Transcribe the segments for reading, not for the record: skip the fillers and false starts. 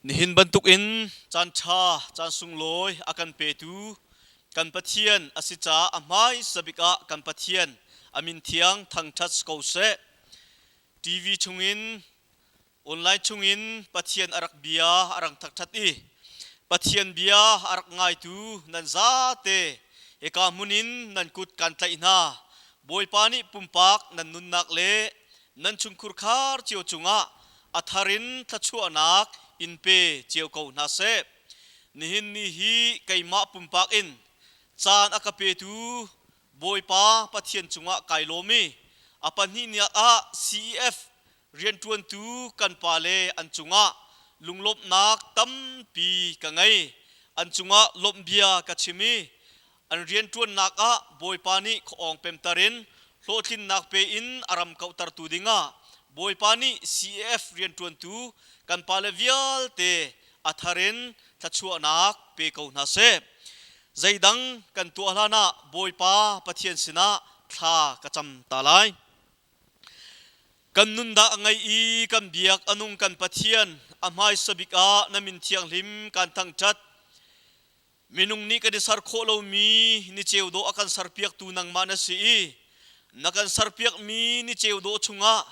Nihin bantukin caan ṭha, caan sunglawi a kan petu kan Pathian a si caah a hmaisa bik ah kan Pathian a min thiang thangṭhat si ko seh. TV chungin, online chungin Pathian a rak bia a rak thangṭhat i Pathian bia a rak ngaitu nan zate hika hmun in nan kut kan tlaih hna. Bawipa nih pumpak nan nunnak le nan chungkhur khar cio cungah a thar in thluachuahnak in pe cio ko hna seh. Nihin ni hi keimah pumpak in caan a ka petu Bawipa Pathian cungah kai lawm i a pahnihnak ah CEF rianṭuantu kan pale an cungah lunglawmhnak tampi ka ngei. An cungah lawmhbia ka chim i an rianṭuannak ah Bawipa nih khuaawng pemter in hlawhtlinnak pe in a ram kauhtertu dingah Bawipa nih CAF rianṭuantu kan pale vialte a thar in thluachuahnak pe ko hna seh. Zeidang kan tuah hlanah Bawipa Pathian sinah thla ka cam ta lai. Kan nundah a ngei i kan biak a nung kan Pathian a hmaisa bik ah na min thianghlim kan thangṭhat. Minung nih kan i ser khawh lomi niceu dawh a kan serpiaktu nangmah na si i na kan serpiakmi niceu dawh chungah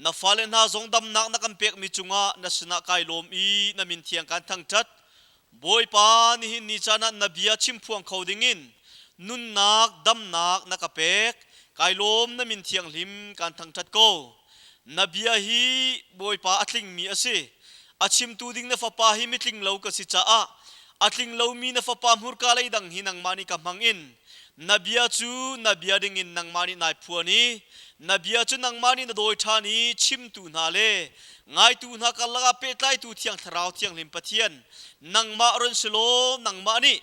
na fale hna zong damnak na kan pekmi cungah na sinah kai lawm i na min thiang kan thangṭhat. Bawipa, nihin ni caan ah na bia chimphuang kho dingin nunnak damnak na ka pek. Kai lawm, na min thianghlim kan thangṭhat ko. Na bia hi Bawipa a tlingmi a si. A chimtu ding na fapa hi mitling lo ka si caah a tling lomi na fapa hmurka lei dang hi nangmah nih ka hmang in na bia cu na bia ding in nangmah nih nai phuan i na bia cu nangmah nih na dawi ṭhan i chimtu hna le ngaitu hna karlak ah pehtlaitu Thiang Thlarau Thianghlim Pathian nangmah run si law nangmah nih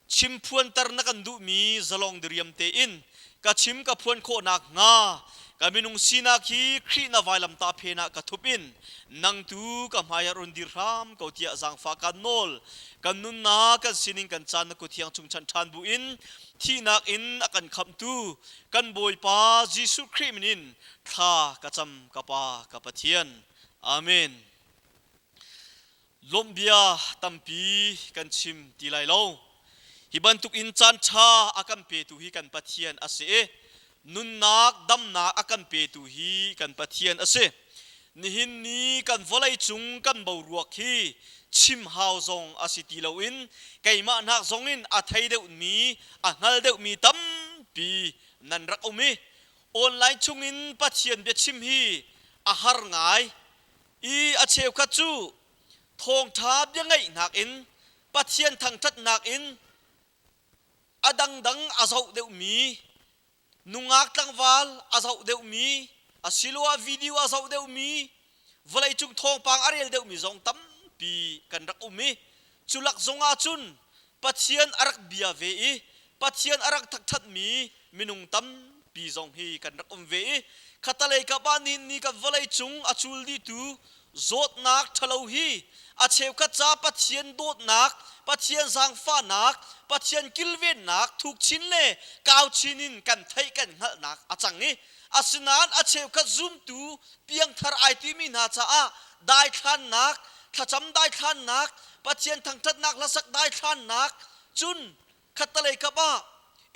chimphuanter na kan duhmi zalong diriam tein ka chim ka phuan khawh nakhnga ka minung sinak hi Khrih na vailamtah phen ah ka thup in nang tu ka hmai ah run dir hram ko tiah zaangfah kan nawl. Kan nunnak, kan sining, kan caan na kut thiang chung chan ṭhan bu in thihnak in a kan khamhtu kan Bawipa Jesuh Khrih min in thla ka cam, ka Pa, ka Pathian. Amen. Lawmhbia tampi kan chim ti lai lo. Hi bantuk in caan ṭha a kan petu hi kan Pathian a si i nunnak damnak a kan petu hi kan Pathian a si. Nihin ni kan vawlei cung kan boruak hi chim hau zong a si ti loin keimah hnak zong in a thei deuhmi, a hngal deuhmi tampi nan rak um i online chungin Pathian biachim hi a har ngai. I a cheukhat cu thawngṭha bia ngaihnak in Pathian thangṭhatnak in a dangdang a zoh deuhmi, nungak tlangval a zoh deuhmi, asiloah video a zoh deuhmi, vawleicung thawngpang a rel deuhmi zong tampi kan rak um i cu lak zongah cun Pathian a rak bia ve i Pathian a rak thangṭhatmi minung tampi zong hi kan rak um ve i khatalei kap ah nihin ni kan vawlei cung a cul dihtu zawtnak ṭhalo hi a cheukhat ca Pathian dawtnak, Pathian zaangfahnak, Pathian kilvennak thuk chin le kau chin in kan theih kan hngalhnak a cang i asinain a cheukhat zumtu piangthar ai timi hna caah daithlannak, thlacam daithlannak, Pathian thangṭhatnak hlasak daithlannak, cun khattalei kap ah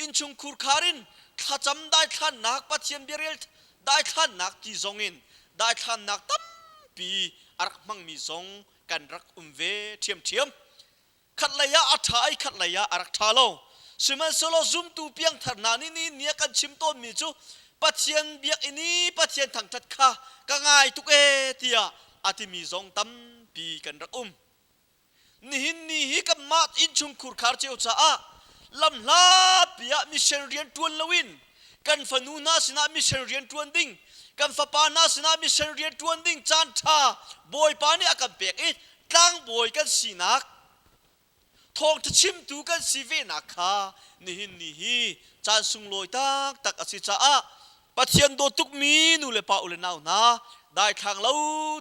innchungkhur khar in thlacam daithlannak, Pathian biarel daithlannak ti zong in daithlannak tampi a rak hmangmi zong kan rak um ve ṭhiamṭhiam. Khatlei ah a ṭha i khatlei ah a rak ṭha lo. Sihmanhsehlaw zumtu piangthar hna nih ni ni a kan chim tawnmi cu Pathian biakinn i Pathian thangṭhat kha ka ngai tuk ee tiah a timi zong tampi kan rak um. Nihin ni hi kanmah innchungkhur khar cio caah lamhlapi ah mission rian ṭuan loin kan fanu hna sinah mission rian ṭuan ding, kan fapa hna sinah mission rian ṭuan ding caan ṭha Bawipa nih a kan pek i tlangbawi kan sinak, thawngṭha chimtu kan si venak kha nihin ni hi caan sunglawi taktak a si caah Pathian dawt tukmi nu le pa u le nau hna, daithlang lo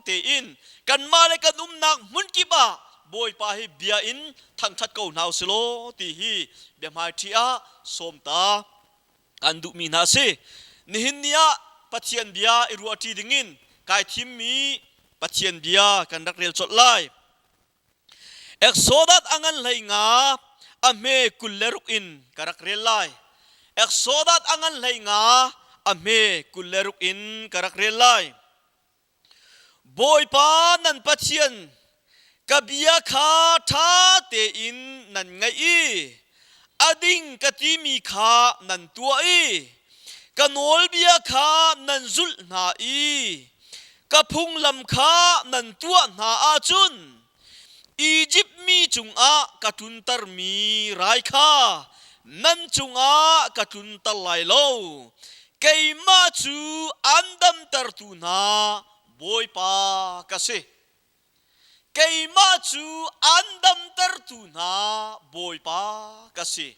tein kanmah le kan umnak hmun kip ah Bawipa hi bia in thangṭhat ko hna usih law ti hi biahmaiṭhi ah sawm ta kan duhmi hna a si. Nihin ni ah Pathian bia i ruahṭi dingin kai thimmi Pathian bia kan rak rel colh lai. Exodus a ngan hlei nga a hme 26 in ka rak rel lai. Exodus a ngan hlei nga a hme 26 in ka rak rel lai. Bawipa nan Pathian ka bia kha ṭha tein nan ngaih i a ding ka timi kha nan tuah i ka nawlbia kha nan zulh hna i ka phunglam kha nan tuah hna ahcun Izipt mi cungah ka tluntermi rai kha nan cungah ka tlunter lai lo. Keimah cu an damtertu hna Bawipa ka si. Keimah cu an damtertu hna Bawipa ka si.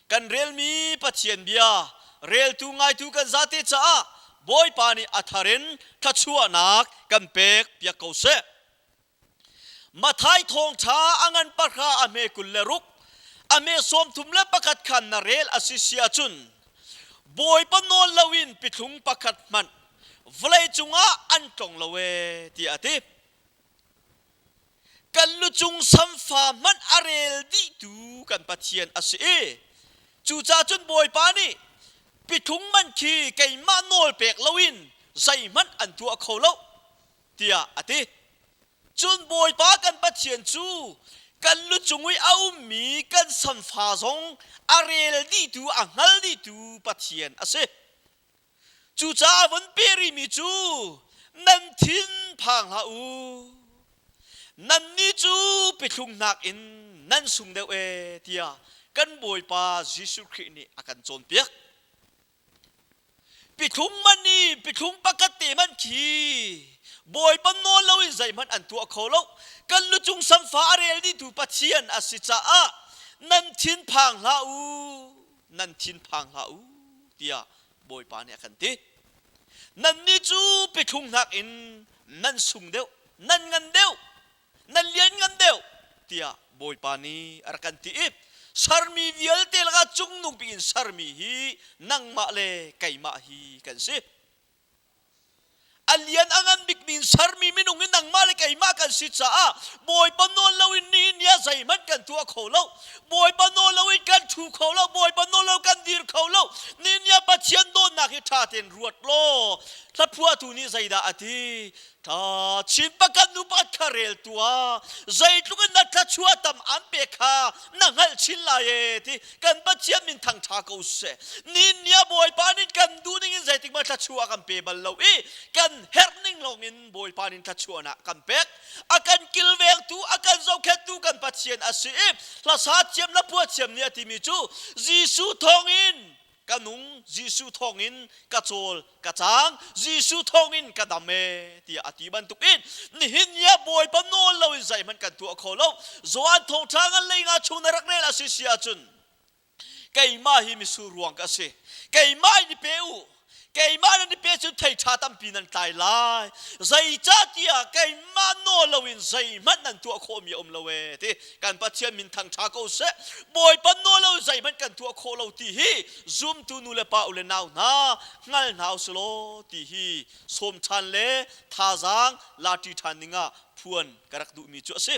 Kan relmi Pathian bia reltu ngaitu kan zate caah Bawipa nih a thar in thluachuahnak kan pek piak ko seh. Matthai thawngṭha a ngan pahra a hme 26 a hme 31 khan na rel a si si ahcun Bawipa nawl loin pithlung pakhat hmanh vawlei cungah an tlong lo ee tiah a ti. Kan lucung samfa hmanh a rel dihtu kan Pathian a si i cucaah cun Bawipa nih pithlung man khi keimah nawl pek loin zeihmanh an tuah kho lo tiah a ti. Cun Bawipa kan Pathian cu kan lu cung i a ummi kan samfa zong a rel dihtu a hngal dihtu Pathian a si. Cucaah a vun pe rihmi cu nan thin phang hlah u. Nannih cu pithlung nakin nan sung deuh ee tiah kan Bawipa Jesuh Khrih nih a kan cawnpiak. Pithlung man i pithlung pakhat te hmanh khi Bawipa nawl loin zeihmanh an tuah kho lo. Kan lucung samfa a rel dihtu Pathian a si caah nan thin phang hlah u, nan thin phang hlah u tiah Bawipa nih a kan ti. Nannih cu pithlung nakin nan sung deuh, nan ngan deuh, nan lianngan deuh tiah Bawipa nih a rak kan ti i sermi vialte lakah cungnung bik in sermi hi nangmah le keimah hi kan si. A lian a ngan bikmi in sermi minung hi nangmah le keimah kan si caah Bawipa nawl loin nihin ni ah zeihmanh kan tuah kho lo. Bawipa nawl loin kan ṭhu kho lo. Bawipa nawl lo kan dir kho lo. Nihin ni ah Pathian dawtnak hi ṭha tein ruat law hlaphuahtu nih zeidah a ti? Tha chin pakhat nu pakhat kha rel tuah zeitluk in na thluachuah tam an pe kha na hngalh chin lai e ti kan Pathian min thang tha ko seh ni nia Bawipa nih kan duh ning in zeitik ma thluachuah kan pe bal lo i kan herh ning lawng in Bawipa nih thluachuahnak kan pek a kan kilvengtu a kan zohkhenhtu kan Pathian a si i hlasa thiam la phua thiam nih a timi cu Jesuh thawngin ka nung Jesuh thawngin ka cawl ka cang Jesuh thawngin ka dam e tiah a ti bantuk in nihin ni ah Bawipa nawl loin zeihmanh kan tuah kho lo Johan thawngṭha ngan lei nga chung na rak rel a si si ahcun keimah hi misur ruang ka si keimah in i pe u keimah nan i pe cun thei ṭha tampi nan tlai lai zeicahtiah keimah nawl loin zeihmanh nan tuah khawhmi a um lo e ti kan Pathian min thangṭha ko seh Bawipa nawl lo zeihmanh kan tuah khawh lo ti hi zumtu nu le pa u le nau hna hngal hna usih law ti hi sawm ṭhan le thazaang laṭi ṭhan dingah phuan ka rak duhmi cu a si.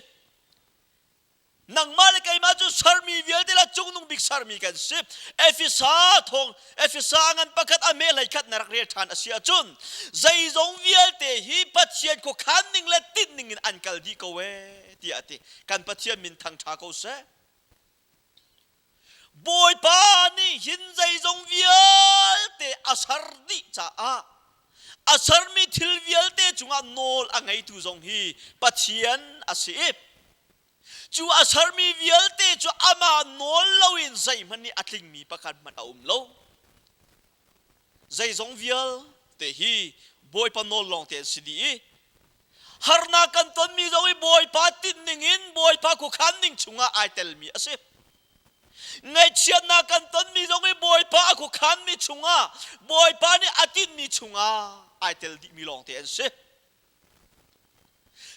Nangmah le keimah cu sermi vialte le cungnung bik sermi kan si. Efesa thawng Efesa ngan pakhat a me hlei khat na rak rel ṭhan a si ahcun zeizong vialte hi Pathian khuakhan ning le tinh ning in an kal dih ko ee tiah a ti. Kan Pathian min thangṭha ko seh. Bawipa nih hin zeizong vialte a ser dih caah a sermi thil vialte cungah nawl a ngeitu zong hi Pathian a si i Cu a sermi vialte cu amah nawl loin zeihmanh nih a tlingmi pakhat hmanh a um lo. Zeizong vialte hi Bawipa nawl lawngte an si dih i harnak kan tonmi zong hi Bawipa tinhning in Bawipa khuakhan ning chungah ai telmi a si. Ngaihchiatnak kan tonmi zong hi Bawipa a khuakhanmi chungah Bawipa nih a tinhmi chungah ai tel dihmi lawngte an si.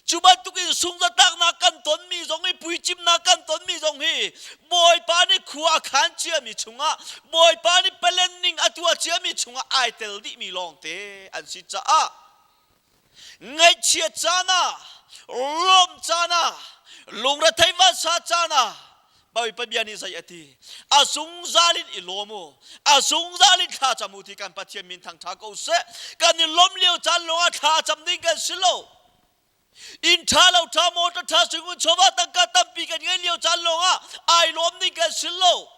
Cu bantukin sungzatlaknak kan tonmi zong hi puicimnak kan tonmi zong hi Bawipa nih khua a khan ciami chungah Bawipa nih palen ning a tuah ciami chungah ai tel dihmi lawngte an si caah ngaihchiat caan ah lawmh caan ah Lungrethei vansa caan ah Bawipa bia nih zei a ti? A zungzal in i lawm u. A zungzal in thla cam u ti kan Pathian min thangṭha ko seh. Kan i lawmh lio caan lawngah thla cam ding kan si lo. Inn ṭha lo ṭha motor ṭha suingun chawva tangka tampi kan ngei lio caan lawngah ai lawm ding kan si lo.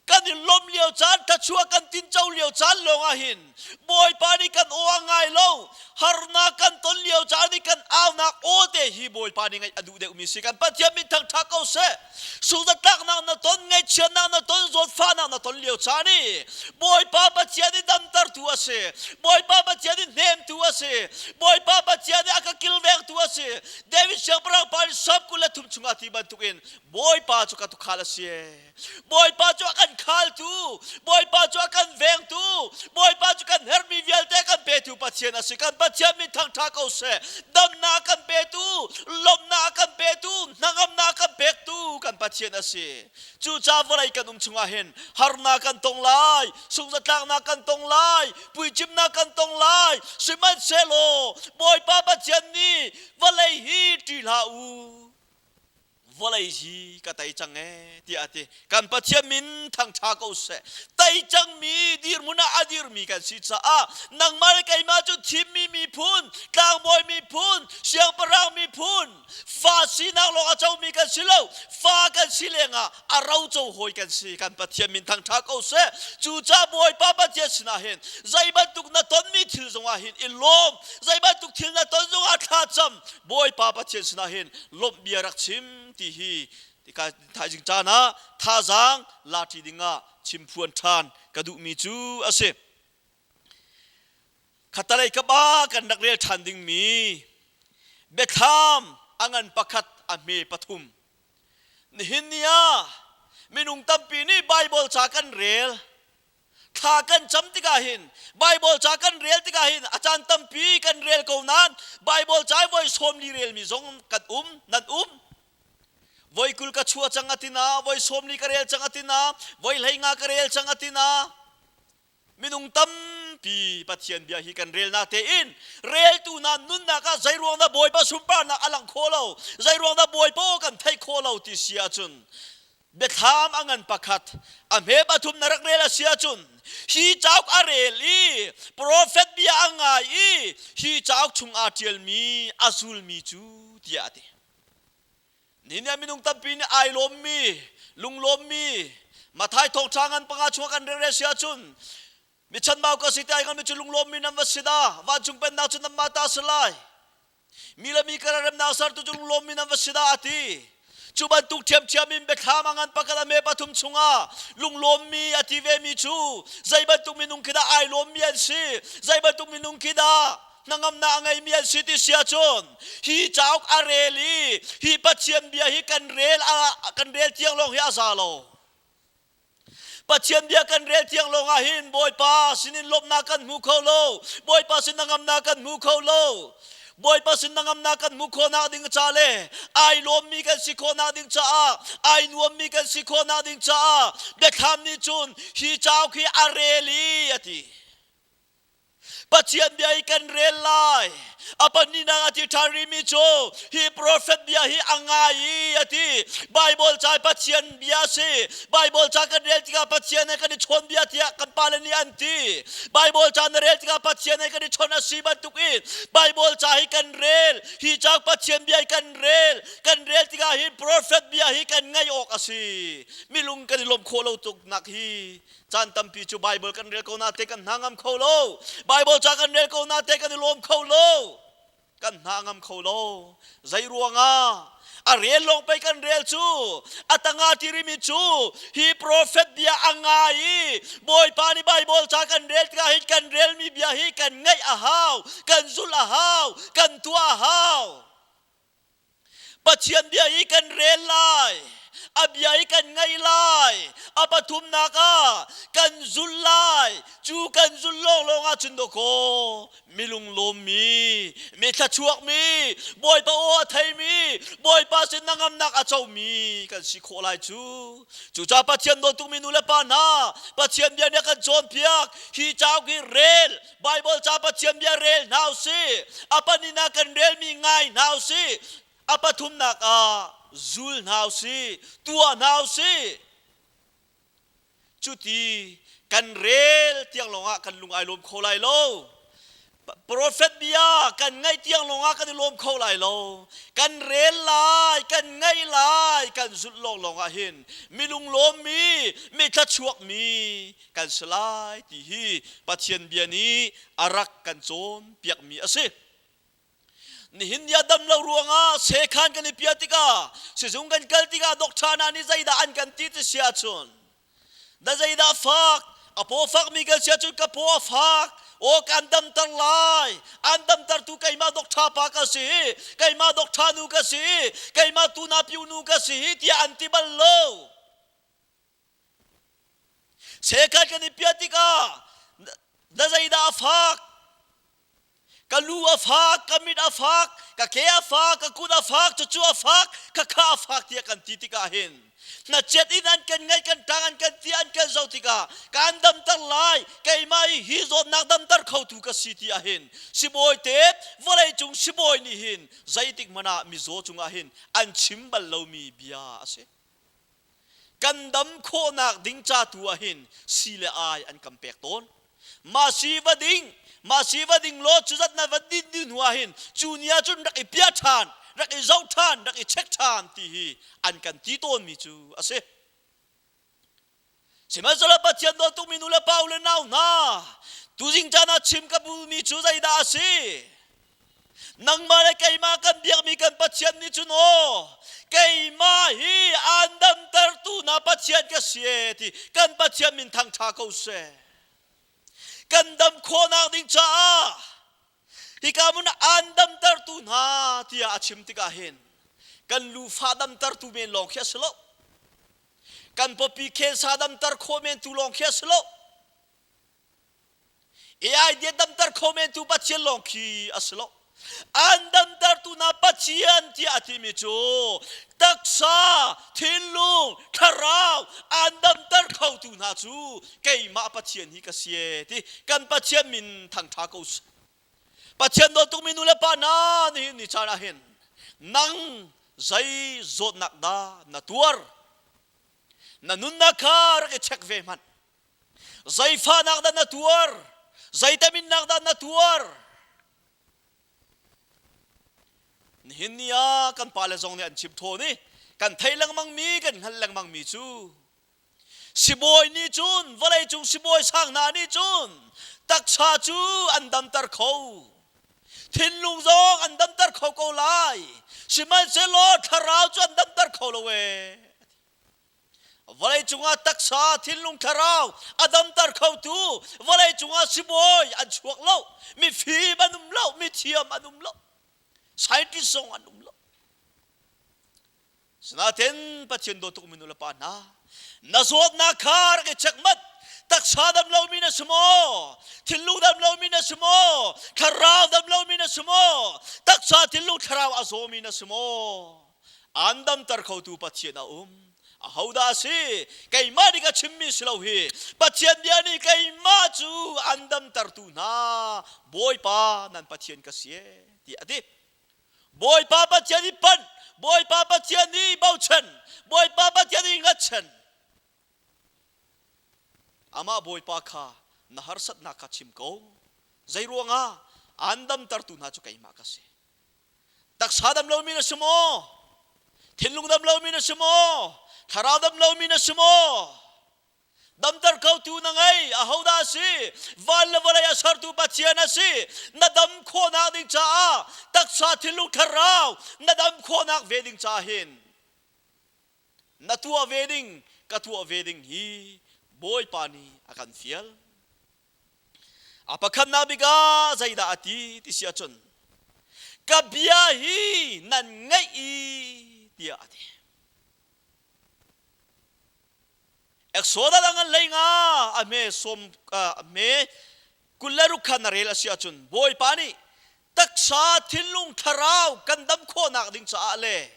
Kan i lawmh lio caan, thluachuah kan tinco lio caan lawngah hin Bawipa nih kan aw a ngai lo. Harnak kan ton lio caan i kan aunak aw te hi Bawipa nih ngaih a duh deuhmi si. Kan Pathian min thangṭha ko seh. Sungzatlaknak na ton, ngaihchiatnak na ton, zawtfahnak na ton lio caan i Bawipa Pathian i damtertu a si. Bawipa Pathian i hnemtu a si. Bawipa Pathian i a ka kilvengtu a si. David siangpahrang pa nih Psalm 23 chungah ti bantukin Bawipa cu ka tukhal a si. Bawipa cu a kan khaltu, Bawipa cu a kan vengtu, Bawipa cu kan herhmi vialte kan petu Pathian a si. Kan Pathian min thangṭha ko seh. Damnak kan petu, lawmhnak kan petu, hnangamnak kan pektu kan Pathian a si. Cucaah vawlei kan um chungah hin harnak kan tong lai, sungzatlaknak kan tong lai, puicimnak kan tong lai. Sihmanhsehlaw Bawipa Pathian nih vawlei hi ṭih hlah u. Vawlei hi ka tei cang ee tiah a ti. Kan Pathian min thangṭha ko seh. Tei cangmi dirhmun ah a dirmi kan si caah nangmah le keimah cu thimmi miphun, tlangbawi miphun, siangpahrang miphun, fa sinak lawng a comi kan si lo. Fa kan si lengah a roco hawi kan si. Kan Pathian min thangṭha ko seh. Cucaah Bawipa Pathian sinah hin zei bantuk na tonmi thil zongah hin i lawm, zei bantuk thil na ton zongah thla cam, Bawipa Pathian sinah hin lawmh bia rak chim ti hi tika thaizing caan ah thazaang laṭi dingah chimphuan ṭhan ka duhmi cu a si. Khatalei kap ah kan rak rel ṭhan dingmi biathlam a ngan pakhat a hme pathum. Nihin ni ah minung tampi nih Baibal ca kan rel. Thla kan cam tikah hin Baibal ca kan rel tikah hin a caan tampi kan rel ko nain Baibal ca i voi 40 relmi zong kan um nan um. Voi 20 ka chuah cang atina, voi 40 ka rel cang atina, voi 15 ka rel cang atina. Minung tampi Pathian bia hi kan rel na tein reltu na nunnak ah zeiruang dah Bawipa sunparnak a lang kho lo, zeiruang dah Bawipa aw kan theih kho lo ti si ahcun Biathlam a ngan pakhat a hme pathum na rak rel a si ahcun hi cauk a rel i profet bia a ngai i hi cauk chung aa ṭialmi a zulmi cu tiah a ti. Nihin ah minung tampi nih ai lawmmi, lunglawmmi Mathai thawngṭha ngan panga chung ah kan rel si ahcun mi chanbau ka si ti ai nganmi cu lunglawmmi nan va si dah vancung pennak cu nanmah ta a si lai. Mi le mi kar remnak sertu cu lunglawmmi nan va si dah a ti. Cu bantuk ṭhiamṭhiam in biathlam a ngan pakhat a me pathum chungah lunglawmmi a ti vemi cu zei bantuk minung khi dah ai lawmmi an si, zei bantuk minung khi dah hnangamnak a ngeimi an si ti si ahcun hi cauk a rel i hi Pathian bia hi kan rel kan rel tiang lawng hi a za lo. Pathian bia kan rel tiang lawng ah hin Bawipa sinin lawmhnak kan hmu kho lo. Bawipa sin hnangamnak kan hmu kho lo. Bawipa sin hnangamnak kan hmu khawhnak ding ca le ai lawmmi kan si khawhnak ding caah ai nuammi kan si khawhnak ding caah biathlam nih cun hi cauk hi a rel i a ti. Pathian bia hi kan rel lai. A pahnihnak a ti ṭhan rihmi cu hi profet bia hi a ngai i a ti. Baibal ca Pathian bia a si. Baibal ca kan rel tikah Pathian he kan i chawn bia tiah kan pale nih an ti. Baibal ca na rel tikah Pathian he kan i chawn a si bantuk in Baibal ca hi kan rel. Hi ca Pathian bia hi kan rel. Kan rel tikah hin profet bia hi kan ngaih awk a si. Milung kan i lawmh khawh lo tuk nak hi Caan tampi cu Baibal kan rel ko na te kan hna ngam kho lo. Baibal ca kan rel ko na te kan i lawm kho lo. Kan hna ngam kho lo. Zei ruangah? A rel lawng pei kan rel cu. A tanga tirimi cu hi profet bia a ngai i Bawipa nih Baibal ca kan rel tikah hin kan relmi bia hi kan ngaih a hau, kan zulh a hau, kan tuah a hau. Pathian bia hi kan rel lai, a bia hi kan ngaih lai, a pathumnak ah kan zul lai. Cu kan zul lawnglawng ahcun dawkaw milung lawmmi, mi thluachuakmi, Bawipa aw a theimi, Bawipa sin hnangamnak a comi kan si khawh lai cu. Cucaah Pathian dawtukmi nu le pa hna, Pathian bia nih a kan cawnpiak. Hi cauk hi rel, Baibal ca Pathian bia rel hna usih. A panin ah kan relmi ngai hna usih. A pathumnak ah zul hna usih, tuah hna usih. Cuti kan rel tiang lawngah kan lung ai lawm kho lai lo. Profet bia kan ngaih tiang lawngah kan i lawm kho lai lo. Kan rel lai, kan ngaih lai, kan zulh lawnglawng ah hin mi lunglawmmi, mi thluachuakmi kan si lai ti hi Pathian bia nih a rak kan cawnpiakmi a si. Nihin ni ah dam lo ruangah sekhan kan i piah tikah sizung kan kal tikah doctor hna nih zeidah an kan ti ti si ahcun na zeidah fak a paw fakmi kan si ahcun ka paw a fak aw kan damter lai an damtertu keimah doctor pa ka si keimah doctor nu ka si keimah tuna piu nu ka si tiah an ti bal lo. Sekhan kan i piah tikah na zeidah a fak? Ka lu a fak, ka mit a fak, ka ke a fak, ka kut a fak, cucu a fak, ka kha a fak tiah kan ti tikah hin hnachet in an kan ngaih, kan ṭang an kan ti, an kan zoh tikah kaan damter lai, keimah hi hi zawtnak damter khotu ka si ti ahhin sibawi te vawleicung sibawi nih hin zeitik hmanh ah mizaw cungah hin an chim bal lomi bia a si. Kan dam khawhnak ding ca tu ah hin si le ai an kan pek tawn. Mah si va ding, mah si va ding law cu zat na va din dih hnu ah hin cu ni ah cun rak i piah ṭhan, rak i zoh ṭhan, rak i check ṭhan ti hi an kan ti tawnmi cu a si. Sihmanhsehlaw Pathian dawt tukmi nu le pa u le nau hna, tuzing caan ah chim ka bumi cu zeidah a si? Nangmah le keimah kan biakmi kan Pathian nih cun aw, keimah hi aan damtertu na Pathian ka si e ti kan Pathian min thangṭha ko seh. Kan dam khawhnak ding caah hika hmun aan damtertu hna tiah a chim tikah hin kan lufa damtertu men lawng khi a si lo. Kan pawpi khensa damter khawh men tu lawng khi a si lo. AI dia damter kho men tu Pathian lawng khi a si lo. An damtertu na Pathian tiah a timi cu taksa, thinlung, thlarau an damter khotu hna cu keimah Pathian hi ka si e ti kan Pathian min thangṭha ko seh. Pathian dawt tukmi nu le pa hna nihin ni caan ah hin nang zei zawtnak dah na tuar? Na nunnak kha rak i check ve hmanh. Zei fahnak dah na tuar? Zei teminnak dah na tuar? Nihin ni ah kan pale zong nih an chim thawn i kan thei lengmang mi kan hngalh lengmang mi cu Sibawi nih cun vawleicung sibawi sang hna nih cun taksa cu an damter kho. Thinlung zong an damter kho ko lai. Sihmanhsehlaw thlarau cu an damter kho lo ee. Vawleicung ah taksa, thinlung, thlarau a damter khotu vawleicung ah sibawi an chuak lo. Mifim an um lo, mithiam an um lo. Scientist zong an um lo. Sinain Pathian dawt tukmi nu le pa hna, na zawtnak kha rak i check mat. Taksa dam lomi na si maw? Thinlung dam lomi na si maw? Thlarau dam lomi na si maw? Taksa, thinlung, thlarau a zawmi na si maw? An damter khotu Pathian a um. Ahodah a si? Keimah nih ka chimmi si lo hi. Pathian bia nih keimah cu an damtertu hna Bawipa nan Pathian ka si e, tiah a ti. Bawipa Pathian i panh, Bawipa Pathian i bochan, Bawipa Pathian i hngatchan. Amah Bawipa kha na harsatnak kha chim ko. Zei ruangah aan damtertu hna cu keimah ka si. Taksa dam lomi na si maw? Thinlung dam lomi na si maw? Thlarau dam lomi na si maw? Damter khotu na ngei, ahodah a si? Van le vawlei a sertu Pathian a si. Na dam khawhnak ding caah taksa thinlung thlarau na dam khawhnak ve ding caah hin na tuah ve ding, ka tuah ve ding hi Bawipa nih a kan fial. A pakhatnak bik ah zeidah a ti ti si ahcun ka bia hi nan ngaih i tiah a ti. Exodus a ngan hlei nga a hme sawm a hme 26 khan na rel a si ahcun Bawipa nih taksa thinlung thlarau kan dam khawhnak ding caah le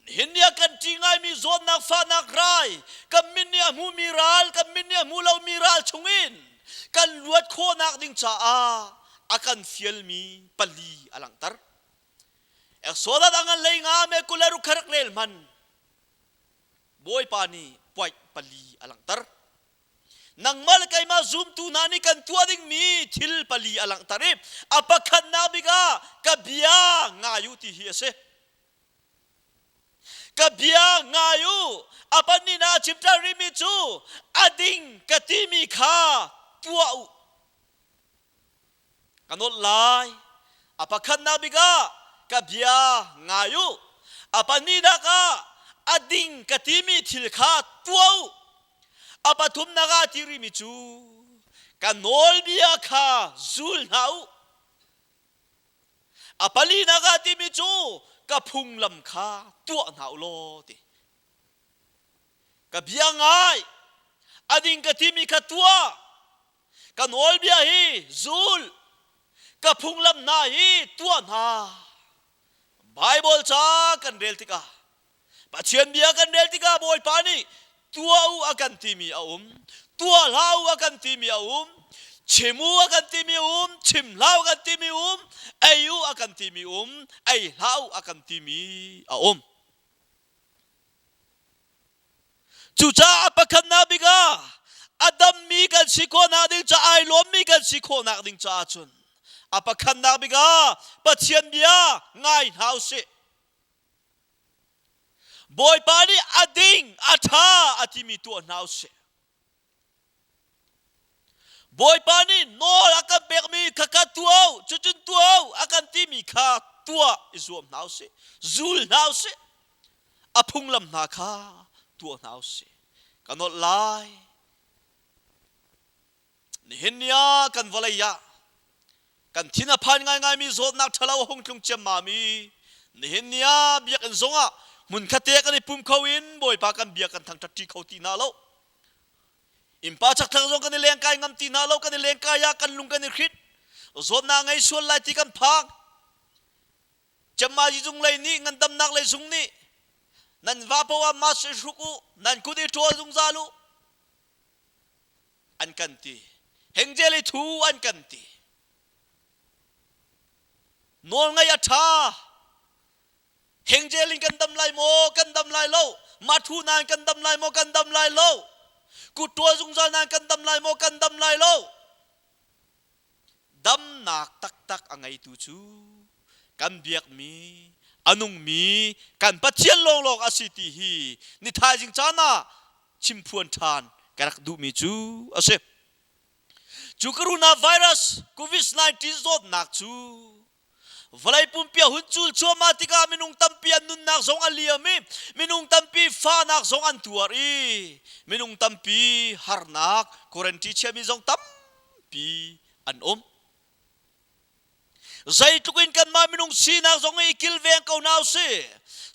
nihin ni ah kan ṭih ngaimi zawtnak fahnak rai kan min nih a hmumi ral kan min nih a hmu lomi ral chungin kan luat khawhnak ding caah a kan fialmi pali a langhter. Exodus a ngan lei nga me 26 kha rak rel hman. Bawipa nih puaih pali a langhter. Nangmah le keimah zumtu hna nih kan tuah dingmi thil pali a langhter i a pakhatnak bik ah ka bia ngai u ti hi a si. Ka bia ngai u. A pahnihnak a chimter rihmi cu a ding ka timi kha tuah u. Ka nolh lai. A pakhatnak bik ah ka bia ngai u. A pahnihnak ah a ding ka timi thil kha tuah u. A pathumnak ah a ti rihmi cu ka nawlbia kha zul hna u. A palinak ah timi cu ka phunglam kha tuah hna u law ti. Ka bia ngai, a ding ka timi kha tuah. Ka nawlbia hi zul, ka phunglam hna hi tuah hna. Baibal ca kan rel tikah Pathian bia kan rel tikah Bawipa nih tuah u a kan timi a um, tuah hlah u a kan timi a um, chim u a kan timi um, chim hlah u a kan timi um, ei u a kan timi um, ei hlah u a kan timi a um. Cucaah pakhatnak bik ah a dammi kan si khawhnak ding caah ai lawmmi kan si khawhnak ding caah cun a pakhatnak bik ah Pathian bia ngai hna u sih. Bawipa nih a ding, a ṭha a timi tuah hna u sih. Bawipa nih nawl a kan pekmi kha ka tuah u, cucun tuah u a kan timi kha tuah i zuam hna u sih, zul hna u sih. A phunglam hna kha tuah hna u sih. Ka nolh lai. Nihin ni ah kan vawlei ah kan thin a phan ngaingaimi zawtnak ṭhalo a hung tlung ciammam i nihin ni ah biakinn zongah hmunkhat te kan i pum kho in Bawipa kan bia kan thangṭhat ṭi kho ti hna lo. Innpa chakthlang zong kan i lengkai ngam ti hna lo, kan i lengkai ah kan lung kan i hrit. Zawtnak ngei sual lai ti kan phang. Cemmazi zung lei nih ngandamnak lei zung nih nan va poah mask i hruk u, nan kut i ṭawl zungzal u an kan ti. Hengje lei thu an kan ti. Nawlngaih a ṭha. Hengje in kan dam lai maw? Kan dam lai lo. Mathu nain kan dam lai maw? Kan dam lai lo. Kut ṭawl zungzal nain kan dam lai maw? Kan dam lai lo. Damnak taktak a ngeitu cu kan biakmi, a nungmi kan Pathian lawnglawng a si ti hi ni thaizing caan ah chimphuan ṭhan ka rak duhmi cu a si. Cu coronavirus COVID-19 zawtnak cu vawlei pumpi a hun cul cuahmah tikah minung tampi an nunnak zong a liam i minung tampi fahnak zong an tuar i minung tampi harnak quarantine chiami zong tampi an um. Zeitluk in kanmah minung sinak zong i kilveng ko hna usih.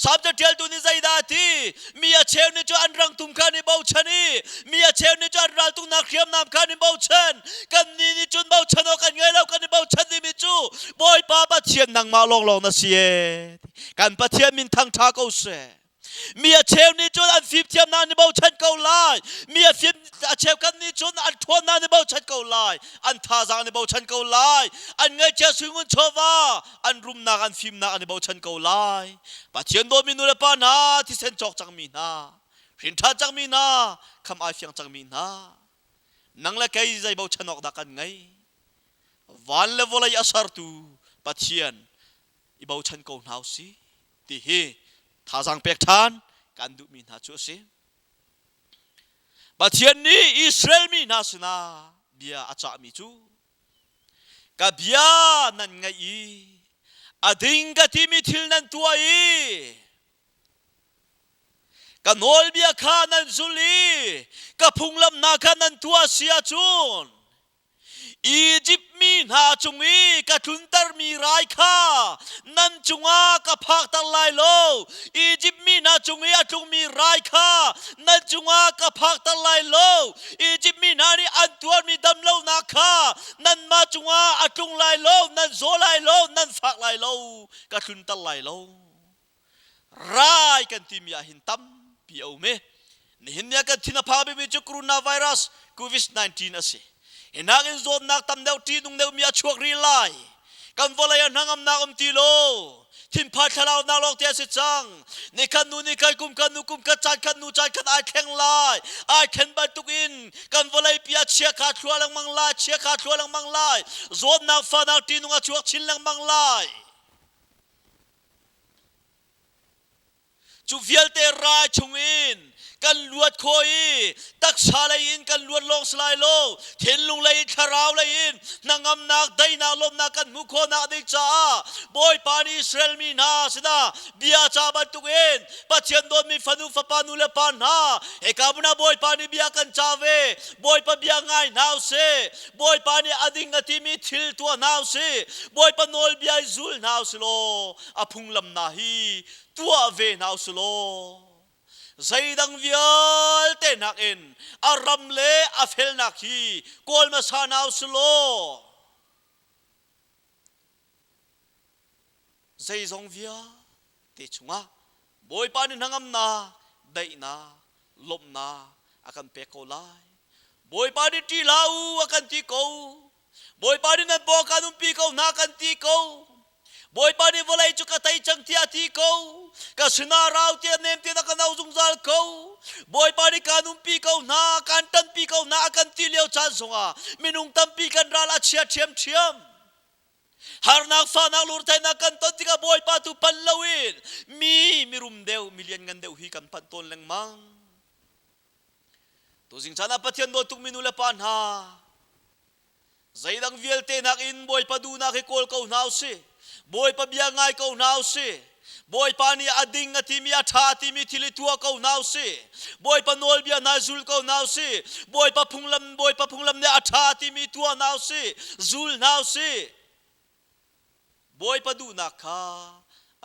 Salm caṭialtu nih zeidah a ti? Mi a cheu nih cu an rangtum kha an i bochan i mi a cheu nih cu an raltuknak hriamnam kha an i bochan. Kannih nih cun bochan awk kan ngei lo, kan i bochan dingmi cu Bawipa Pathian nangmah lawnglawng na si ee. Kan Pathian min thangṭha ko seh. Mi a cheu nih cun an fimthiamnak an i bochan ko lai. Mi a fim a cheukhat nih cun an ṭhawnnak an i bochan ko lai. An thazaang an i bochan ko lai. An ngaihchia suingun chawva, an rumnak an fimnak an i bochan ko lai. Pathian dawtmi nu le pa hna, thisen cawk cangmi hna, hrinṭhan cangmi hna, kham ai fiang cangmi hna, nang le kei zei bochan awk dah kan ngei? Van le vawlei a sertu Pathian i bochan ko hna u sih. ti hi thazaang pek ṭhan kan duhmi hna cu a si. Pathian nih Israel mi hna sinah bia a cahmi cu ka bia nan ngaih i a ding ka timi thil nan tuah i ka nawlbia kha nan zul i ka phunglam hna kha nan tuah si ahcun Izipt mi hna cung i ka tluntermi rai kha nan cungah ka phakter lai lo. Izipt mi hna cung i a tlungmi rai kha nan cungah ka phakter lai lo. Izipt mi hna nih an tuarmi damlonak kha nanmah cungah a tlung lai lo, nan zaw lai lo, nan fak lai lo, ka tlunter lai lo. Rai kan timi ah hin tampi a um i nihin ni ah kan thin a phang bikmi cu coronavirus COVID-19 a si. Hi nakin zawtnak tam deuh ṭihnung deuhmi a chuak rih lai. Kan vawlei ah hnangamnak um ti lo. Thinphan thlalaunak lawng te a si cang. Nikhat nu nikhat kum khat nu kum khat caan khat nu caan khat ai thleng lai. Ai thlen bantuk in kan vawlei pi ah chiakha thlua lengmang lai, chiakha thlua lengmang lai. Zawtnak fahnak ṭihnung a chuak chin lengmang lai. Cu vialte rai chungin kan luat khawh i taksa lei in kan luat lawng si lai lo, thinlung lei in thlarau lei in hnangamnak, daihnak, lawmhnak kan hmuh khawhnak ding caah Bawipa nih Israel mi hna sinah bia ca bantukin Pathian dawtmi fanu fapa nu le pa hna hika hmun ah Bawipa nih bia kan ca ve. Bawipa bia ngai hna usih. Bawipa nih a ding a timi thil tuah hna usih. Bawipa nawlbia i zul hna usih law a phunglam hna hi tuah ve hna usih law zeidang vialte nakin a ram le a felnak hi kawl hmasa hna usih law zeizong vialte chungah Bawipa nih hnangamnak, daihnak, lawmhnak a kan pek ko lai. Bawipa nih ṭih hlah u a kan ti ko. Bawipa nih nan paw kan umpi ko hna kan ti ko. Bawipa nih vawlei cu ka tei cang tiah a ti ko. Ka sinah rau tiah nem tiah na ka no zungzal ko. Bawipa nih kaan umpi ko hna, kaan ṭanpi ko hna a kan ti lio caan zongah minung tampi kan ral a chia ṭhiamṭhiam. Harnak fahnak lurthainak kan ton tikah Bawipa tu panh loin mi mirum deuh, mi lianngan deuh hi kan panh tawn lengmang. Tuzing caan ah Pathian dawt tukmi nu le pa hna, zeidang vialte nakin Bawipa duhnak hi kawl ko hna usih. Bawipa bia ngai ko hna usih. Bawipa nih a ding a timi a ṭha a timi thil i tuah ko hna usih. Bawipa nawlbia hna zul ko hna usih. Bawipa phunglam Bawipa phunglam nih a ṭha a timi tuah hna usih. Zul hna usih. Bawipa duhnak kha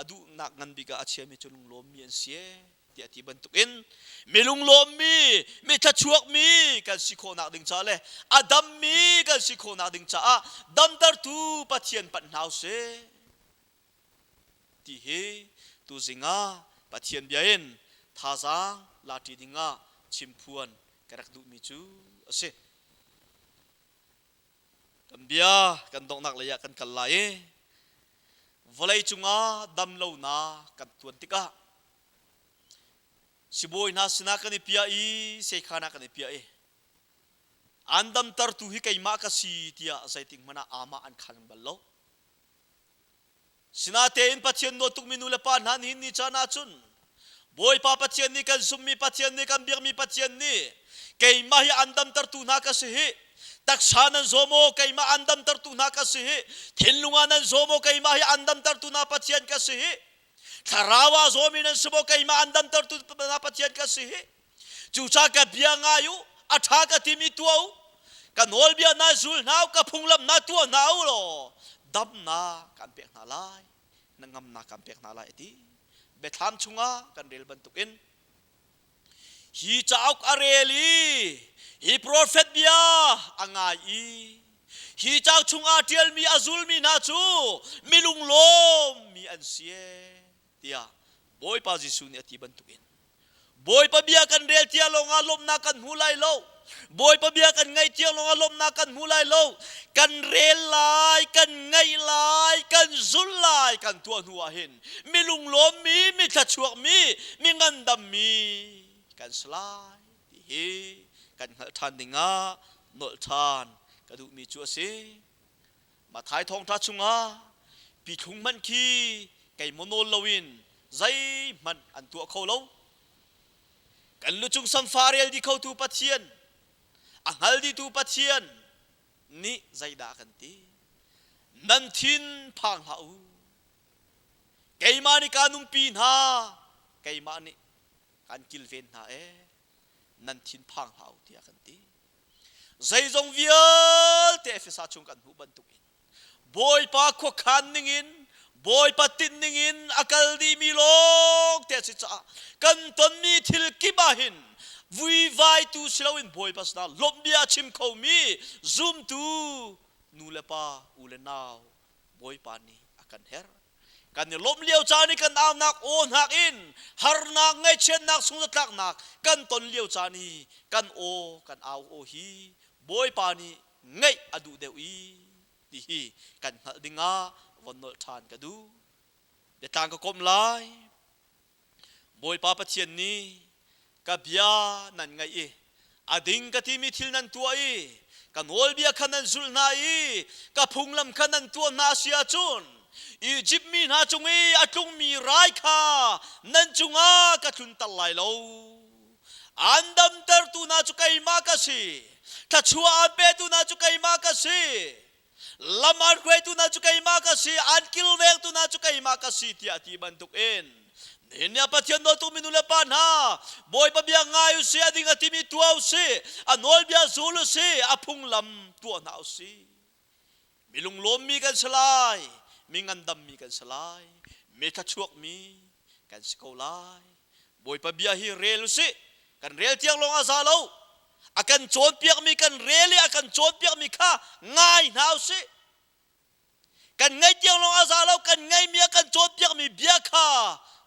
a duhnak ngan bik ah a chiami cu lunglawmmi an si tiah ti bantukin mi lunglawmmi, mi thluachuakmi kan si khawhnak ding ca le a dammi kan si khawhnak ding caah damtertu Pathian panh hna usih ti hi tuzing ah Pathian bia in thazaang lati dingah chimphuan ka rak duhmi cu a si. Kan bia kan donghnak lei ah kan kal lai i vawlei cungah damlonak kan tuan tikah sibawi hna sinah kan i piah i sekhan ah kan i piah i an damtertu hi keimah ka si tiah zeitik hmanh ah amah an khan bal lo. Sinatein Pathian nawl tukmi nu le pa hna nihin ni caan ahcun Bawipa Pathian nih kan zumhmi Pathian nih kan biakmi Pathian nih keimah hi an damtertu hna ka si hi taksa nan zaw maw keimah an damtertu hna ka si hi thinlung ah nan zaw maw keimah hi an damtertu hna Pathian ka si hi thlarau ah zawmi nan si maw keimah an damtertu hna Pathian ka si hi Cucaah ka bia ngai u, a ṭha ka timi tuah u, ka nawlbia hna zul hna u, ka phunglam hna tuah hna u law damnak kan pek hna lai, hnangamnak kan pek hna lai a ti. Biathlam chungah kan rel bantukin hi cauk a rel i hi profet bia a ngai i hi cauk chungah ṭialmi a zulmi hna cu milunglawmmi an si tiah Bawipa Jesuh nih a ti bantukin Bawipa bia kan rel tia lawngah lawmhnak kan hmu lai lo. Bawipa bia kan ngaih tiang lawngah lawmhnak kan hmu lai lo. Kan rel lai, kan ngaih lai, kan zulh lai, kan tuah hnu ah hin mi lunglawmmi, mi thluachuakmi, mi ngandammi kan si lai ti hi kan hngalh ṭhan dingah nolh ṭhan ka duhmi cu a si. Matthai thawngṭha chungah pithlung hmanh khi keimah nawl loin zeihmanh an tuah kho lo. Kan lucung samfa rel dih khotu Pathian, a hngal dihtu Pathian nih zeidah a kan ti? Nan thin phang hlah u. Keimah nih kaan umpi hna, keimah nih kan kilven hna ee. Nan thin phang hlah u tiah a kan ti. Zeizong vialte Efesa chung kan hmuh bantukin Bawipa khuakhan ningin Bawipa tinh ningin a kal dihmi lawng te a si caah kan tonmi thil kip ah hin vuivaitu si loin Bawipa sinah lawmhbia a chim khomi zumtu nu le pa u le nau Bawipa nih a kan herh. Kan i lawmh lio caan i kan aunak aw hnak in harnak ngaihchiatnak sungzatlaknak kan ton lio caan i kan aw kan au aw hi Bawipa nih ngaih a duh deuh i ti. ti hi kan hngalh dingah von nolh ṭhan ka duh. Biatlang ka komh lai. Bawipa Pathian nih ka bia nan ngaih i a ding ka timi thil nan tuah i ka nawlbia kha nan zulh hna i ka phunglam kha nan tuah hna a si ahcun Izipt mi hna cung i a tlungmi rai kha nan cungah ka tlunter lai lo. An damtertu hna cu keimah ka si. Thluachuah an petu hna cu keimah ka si. Lam an hruaitu hna cu keimah ka si, an kilvengtu hna cu keimah ka si tiah a ti bantukin nihin ni ah Pathian dawtu minu le pa hna, Bawipa bia ngai u sih, a ding a timi tuah u sih, a nawlbia zul u sih, a phunglam tuah hna u sih. Mi lunglawmmi kan si lai, mi ngandammi kan si lai, mi thluachuakmi kan si ko lai. Bawipa bia hi rel u sih, kan rel tiang lawng a za lo. A kan cawnpiakmi kan rel i a kan cawnpiakmi kha ngai hna u sih. Kan ngaih tiang lawng a za lo, kan ngaihmi a kan cawnpiakmi bia kha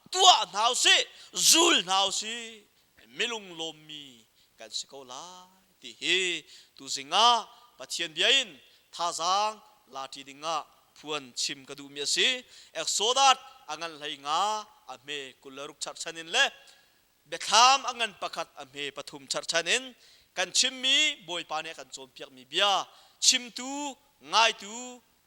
tuah hna u sih, zul hna u sih. Milung lawmmi kan si ko lai ti hi tuzing ah Pathian bia in thazaang la ṭi ding ah phuan chim ka duhmi a si. Exodus a ngan hlei nga a hme 26 charhchan in le Biathlam a ngan pakhat a hme pathum charhchan in kan chimmi Bawipa nih a kan cawnpiakmi bia chimtu ngaitu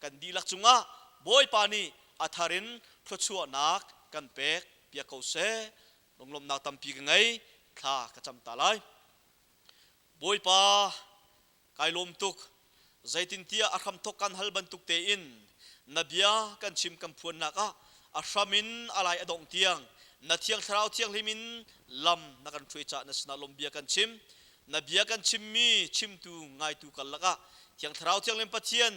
kan dihlak cungah Bawipa nih a thar in thluachuahnak kan pek piak ko seh. Lunglawmhnak tampi ka ngei. Thla ka cam ta lai. Bawipa, kai lawm tuk. Zeitintiah a hramthawk kan hal bantuk tein na bia kan chim kan phuannak ah a hram in a lai a dongh tiang na Thiang Thlarau Thianghlim in lam na kan hruai caah na sinah lawm bia kan chim. Na bia kan chimmi chimtu ngaitu karlak ah Thiang Thlarau Thianghlim Pathian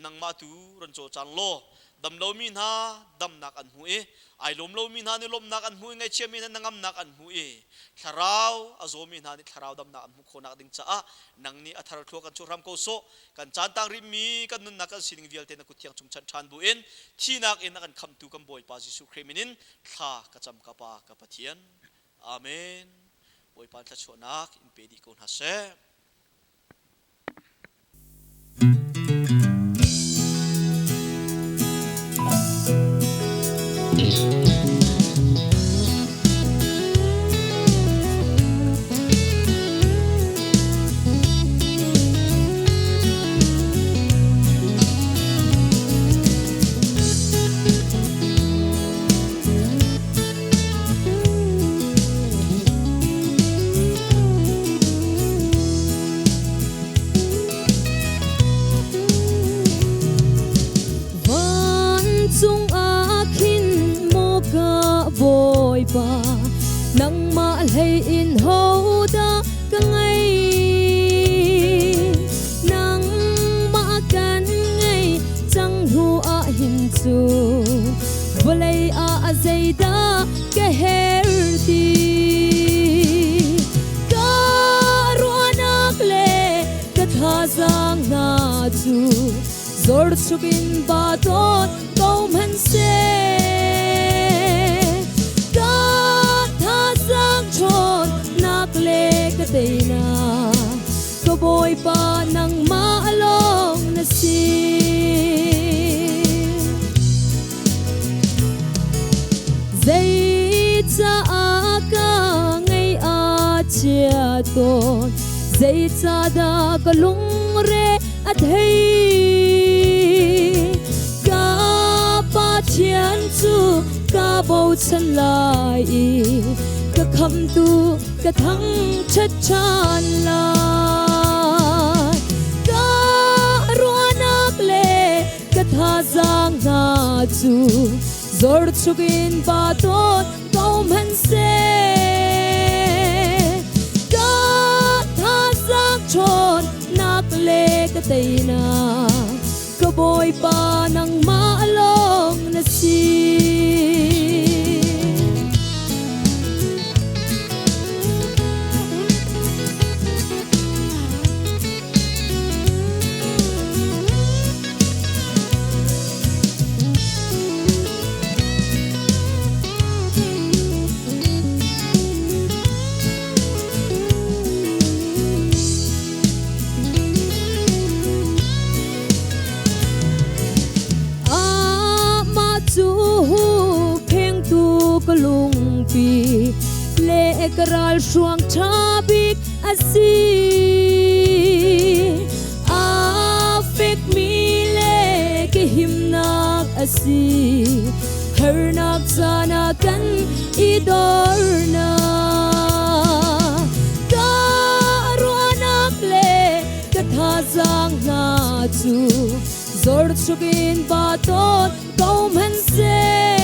nangmah tu ron cawlcang law damlomi hna damnak an hmu i ai lawm lomi hna nih lawmhnak an hmu i ngaihchiami hna hnangamnak an hmu i thlarau a zawmi hna nih thlarau damnak an hmuh khawhnak ding caah nang nih a thar thlua kan chuah hram ko sawh. Kan caan tang rihmi kan nunnak kan sining vialte na kut thiang chung chanh ṭhan buin thihnak in a kan khamhtu kan Bawipa Jesuh Khrih min in thla ka cam, ka Pa, ka Pathian. Amen. Bawipa thluachuahnak in pe dih ko hna seh. Vancung ah khin maw ka Bawipa, nangmah hlei in hodah ka ngei? Nangmah kan ngei cang hnu ah hin cun vawlei ah zeidah ka her ti? Ka ruahnak le ka thazaang hna cu zorchuk in ba dawt ko hmanhseh. Ka thazaang ṭhawnnak le ka teinak, ka Bawipa nangmah lawng na si. Zeicah ka ngaih a chia tawn? Zeicahdah ka lungre a thei? Ka Pathian cu ka bochan lai i ka khamhtu ka thangṭhat ṭhan lai. Ka ruahnak le ka thazaang hna cu zorchuk in pa tawn ko hmanhseh. Ka thazaang ṭhawnnak le ka teinak, ka Bawipa nangmah lawng na si. ka ralhruang ṭha bik a si. Aa fekmi le ka himnak a si. Harnak caan ah kan i dornak. Ka ruahnak le ka thazaang hna cu zorchuk in pa tawn ko hmanhseh.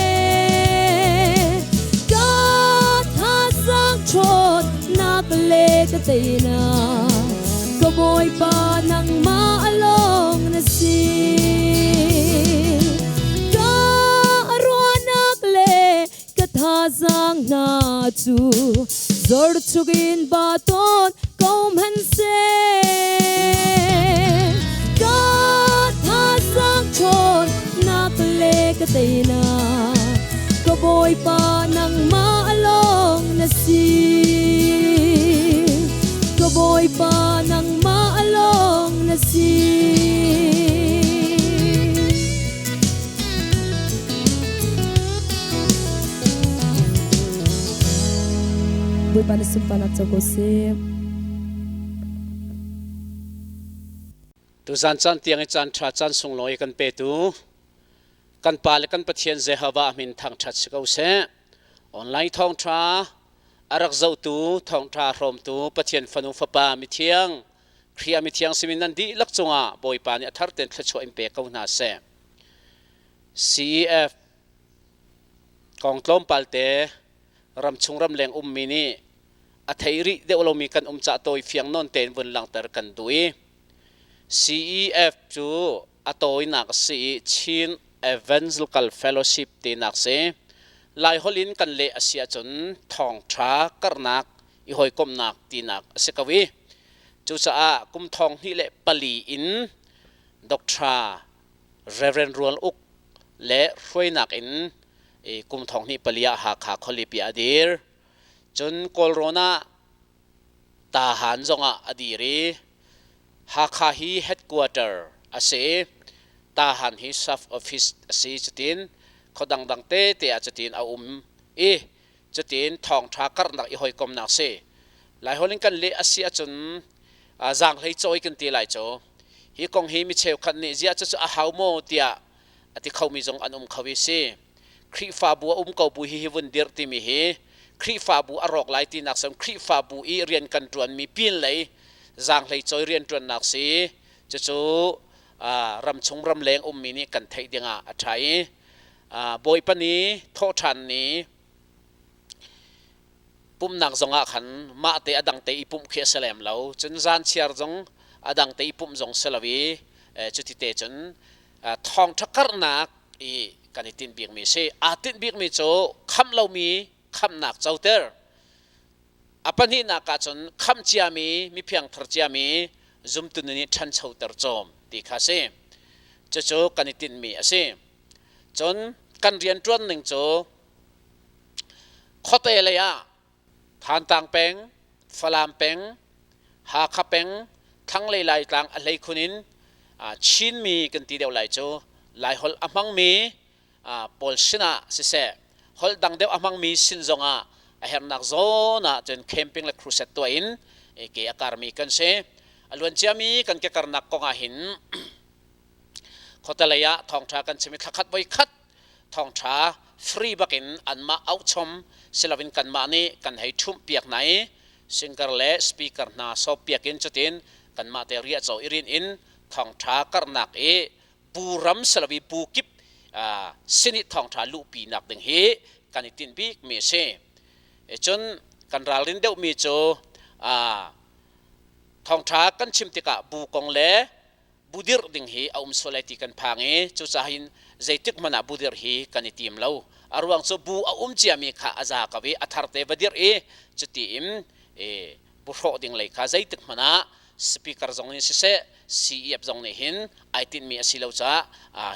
Ka thazaang ṭhawnnak le ka teinak, ka Bawipa nangmah lawng na si. Ka ruahnak le ka thazaang hna cu zorchuk in ba tawn ko hmanhseh. Ka thazaang ṭhawnnak le ka teinak, ka Bawipa nangmah lawng na si. Ka Bawipa nangmah lawng na si. Bawipa na sunparnak co ko seh. Tuzan caan tiang i caan ṭha caan sunglawi kan petu kan Pa le kan Pathian Jehovah min thangṭhat si ko seh. Online thawngṭha a rak zohtu thawngṭha hrawmtu Pathian fanu fapa mithiang Khrih ah mithiang simi nan dihlak cungah Bawipa nih a thar tein thluachuah in pe ko hna seh. CEF kong tlawmpal te ramchung ramleng ummi nih a thei rih deuh lomi kan um cah tawi fiang nawn tein vun langhter kan duh i CEF cu a tawinak a si i Chin Evangelical Fellowship tinak si. Laiholh in kan leh a si ahcun thawngṭha karhnak i hawikomhnak tinak a si ko i cucaah kum thong hnih le pali in Dr. Reverend Rual Uk le hruainak in kum thong hnih pali ah Hakha khualipi ah a dir. Cun Kawlrawn ah Tahan zongah a dir i Hakha hi headquarter a si i Tahan hi sub office a si cutin khua dangdang tete ah cutin a um i cutin thawngṭha karhnak i hawikomnak si. Laiholh in kan leh a si ahcun zaanghlei cawi kan ti lai cu. Hi kong hi mi cheukhat nih ziah cucu a hau maw tiah a ti khomi zong an um kho i si. Khrihfabu a um ko bu hi hi vun dirh timi hi Khrihfabu a rawk lai tinak sem Khrihfabu i rian kan ṭuanmi pin lei zaanghlei cawi rianṭuannak si. Cucu ramchung ramleng ummi nih kan theih dingah a ṭha i Bawipa ni thawhṭhan ni pumhnak zongah khan mah te a dang te i pumh khi a si lem lo. Cun zan chiar zong a dang te i pumh zong si lo i cuti te cun thawngṭha karhnak i kan i tinh bikmi a si. Aa tinh bikmi cu khamh lomi khamhnak coter. A pahnihnak ah cun khamh ciami miphiangthar ciami zumtu nih ṭhanchoter cawm ti kha a si. Cucu kan i tinhmi a si. Cun kan rianṭuan ning cu khuate lei ah Thantlang peng, Falam peng, Hakha peng, thlanglei Laitlang a hleikhun in Chinmi kan ti deuh lai cu Laiholh a hmangmi pawl sinah siseh holh dang deuh a hmangmi sin zongah a herhnak zawn ah cun camping le crusade tuah in ke a karmi kan si. A luanciami kan kekarnak kong ah hin khuatelei ah thawngṭha kan chim i thlakhat voi khat thawngṭha free bakin anmah auhchom siloin kanmah nih kan hei ṭhumh piak hna i singer le speaker hna sawp piak in cutin kanmah te riahcaw i rin in thawngṭha karhnak i bu ram siloin bu kip sin i thawngṭha luhpi nak ding hi kan i tinh bikmi a si. Cun kan ralrin deuhmi cu thawngṭha kan chim tikah bu kong le bu dirh ding hi a um sual lai ti kan phang i cucaah hin zeitik hmanh ah bu dirh hi kan i tim lo. A ruang cu bu a um ciami kha a za ko i a tharte va dirh i cuti in bu hrawh ding lei kha zeitik hmanh ah speaker zong in siseh CEF zong nih hin ai tinhmi a si lo caah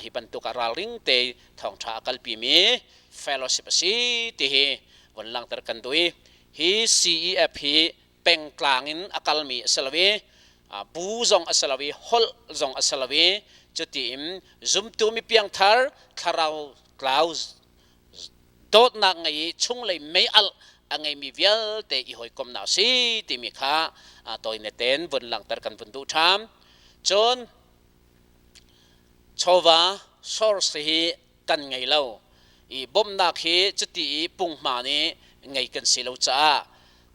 hi bantuk ah ralring te thawngṭha a kalpimi fellowship a si ti hi von langhter kan duh i hi CEF hi pengtlang in a kalmi a si lo i bu zong a si lo i holh zong a si lo i cuti in zumtu mi piangthar thlarau tlau dawtnak ngei i chunglei mei alh a ngeimi vialte i hawikomhnak a si timi kha tawine tein vun langhter kan vun duh ṭhan. Cun chawva source hi kan ngei lo i bawmhnak hi cuti i punghma nih ngei kan si lo caah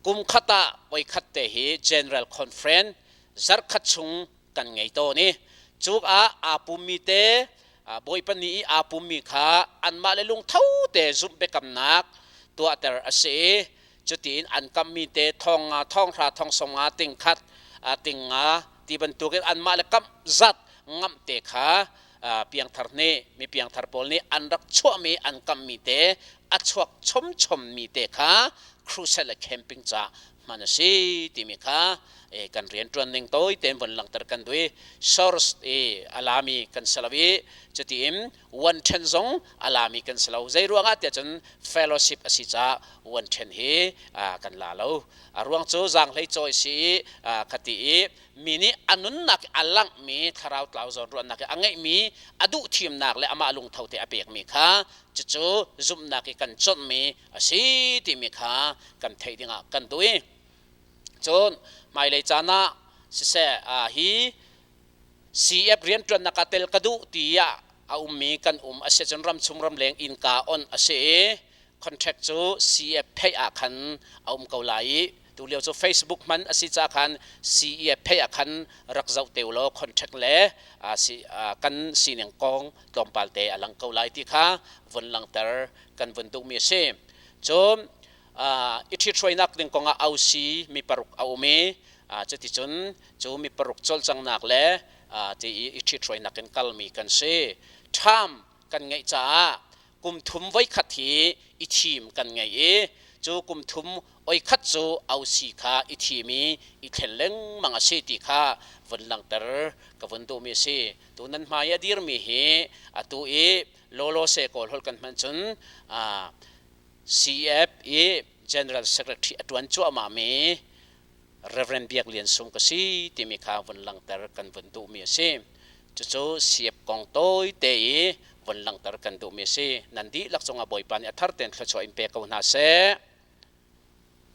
kum khat ah voikhat te hi General Conference zarhkhat chung kan ngei tawn i cuk ah aa pummi te Bawipa ni i aa pummi kha anmah le lungtho te zumh biakamnak tuahter a si i cutiin an kammi te thong nga thong hra thong sawm nga ting khat ting nga ti bantukin anmah le kamh zat ngamh te kha piangthar nih mi piangthar pawl nih an rak chuahmi an kammi te a chuak chomchommi te kha crusade le camping ca hman a si timi kha kan rianṭuan ning tawi tein von langhter kan duh i source i a lami kan si lo i cutiin one ṭhen zong a lami kan si lo. Zei ruangah tiah cun fellowship a si caah one ṭhen hi kan la lo. A ruang cu zaanghlei cawi si i khati i mi nih a nunnak i a langhmi thlarau tlau zawnruahnak i a ngeihmi a duh thimnak le amah lungtho te a pekmi kha cucu zumhnak i kan cawnhmi a si timi kha kan theih dingah kan duh i cun hmailei caan ah siseh hi CF rianṭuannak ah tel ka duh tiah a ummi kan um a si cun ramchung ramleng innka on a si i contract cu CF phei ah khan a um ko lai i tu lio cu Facebook hman a si ca khan CEF phei ah khan rak zoh te law contract le kan sining kong tlawmpal te a lang ko lai ti kha vun langter kan vun duhmi a si. Cun i ṭhithruainak ding kongah ausi mi paruk a um i cuticun cu mi paruk cawlcanghnak le ti i i ṭhithruainak in kalmi kan si. Ṭham kan ngeih caah kum thum voikhat hi i thim kan ngei i cu kum thum oikhat cu ausi kha i thim i i thlen lengmang a si ti kha vun langhter ka vun duhmi a si. Tu nan hmai a dirmi hi atu i lawlawse kawl holh kan hman cun CF i General Secretary a ṭuan cuahmahmi Reverend Biak Lian Sung ka si timi kha vun langhter kan vun duhmi a si. Cucu CF kong tawite i vun langhter kan duhmi a si. Nan dihlak cungah Bawipa nih a thar tein thluachuah in pe ko hna seh.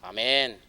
Amen.